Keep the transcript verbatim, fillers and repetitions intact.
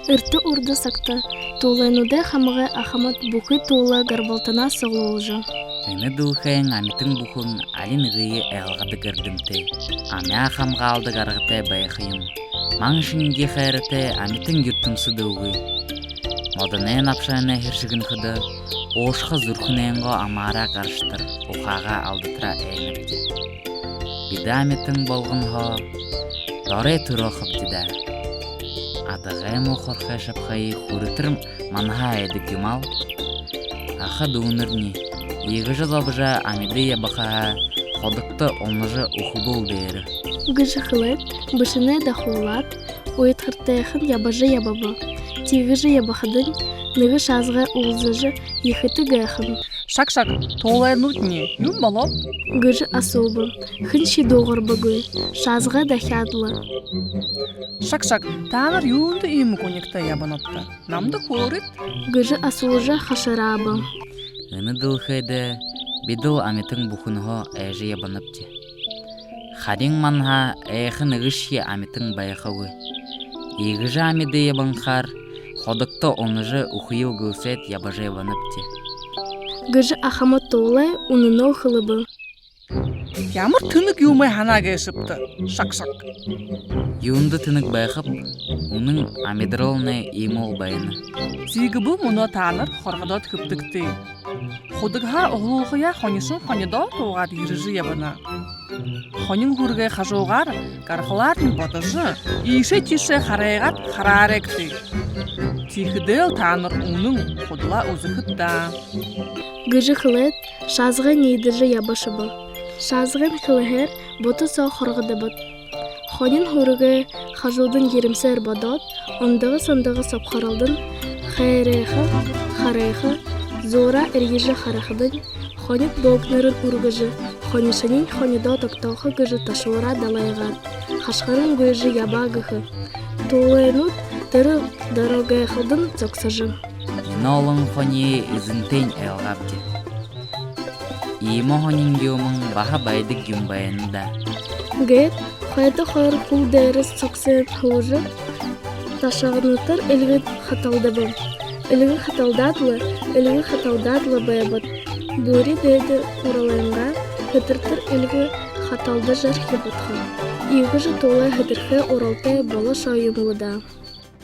Эртэ урда сагта туулайнуудай хамагай ахамад бүхы туулай гарбалтанаа суглуулжа, энэ дэлхэйн амитан бүхэн али нэгые айлгадаг эрдэмтэй, амяа хамгаалдаг аргатай байха юм. Ман шэнги хайратай амитан юртэмсэдэ үгы. Модоной набшаанай хэршэгэнэхэдэ, уушха зүрхэнэйнгөө амаараа гараштар, ухаагаа алдатараа айнабди. Бидэ амитан болгонһоо дорой түрөө хабди даа. Адагай муу хорхой шабхаие хүрэтэр манһаа айдаг юм аал. Аха дүүнэрни, иигэжэ зобожо амиды ябахаһаа ходогто унажа үхэбэл дээрэ, гэжэ хэлээд, бэшэнээ дахуулаад, уйдхартайхан ябажа ябаба. Тиигэжэ ябахадань, нэгэ шаазгай уулзажа, ехэтэ гайхана: «Шаг-шаг, туулайнуудни, юун болооб?» — гэжэ асууба. Хэншье дуугарбагүй. Шаазгай дахяад лэ: «Шаг-шаг, таанар юундэ иимэ гунигтай ябанабта? Намда хөөрыт», — гэжэ асуужа хашарааба. Энэ дэлхэйдэ бидэл амитан бүхэнһөө айжа ябанабди. Харин манһаа айха нэгэшье амитан байхагүй. Иигэжэ амиды ябанхаар, ходогто унажа үхэел гэлсээд ябажа ябанабди, — гэжэ ахамад туулай үнэнөө хэлэбэ. «Ямар тэнэг юумэ һанаа гээшэбта, шаг-шаг?» «Юундэ тэнэг байхаб? Үнэн амидаралнай иимэл байна». «Тиигэбэл мүнөө таанар хоргодоод хэбтэгты. Худагһаа уһалуулхаяа хонишон хонидоо туугаад ерэжэ ябана. Хонин һүрэгэй хажуугаар гархалаарнь бодожо, иишээ тиишээ харайгаад хараарайгты. Тиихэдээл таанар үнэн худалаа үзэхэт даа», — гэжэ хэлээд, шаазгай ниидэжэ ябашаба. Шаазгайн хэлэһээр бута соо хоргодобод. Хонин һүрэгэй хажуудань ерэмсээр бодоод, ондого-сондого собхоролдон, хайрайха, харайха, зуураа эрьежэ харахадань, хонид боогнорынь үргэжэ, хонишониинь хонидоо тогтоохо гэжэ ташуураа далайгаад, хашхаран гүйжэ ябаа гэхэ. Туулайнууд тэрэ доро гайхалдан зогсожо: «Энэ олон хониие эзэнтэйнь айлгаабди. Иимэ һонин юумэн баһа байдаг юм байна даа», — гээд, хойто хоёр хүл дээрэ согсоонь һуужа, ташаганатар эльгэ хаталдаба. Эльгэ хаталдаад лэ, эльгэ хаталдаад лэ байбад, бүри дээдэ уралайнгаа хэтэртэр эльгэ хаталдажархи бодхо. Иигэжэ туулай хэтэрхэй уралтай болошоо юм лэ даа.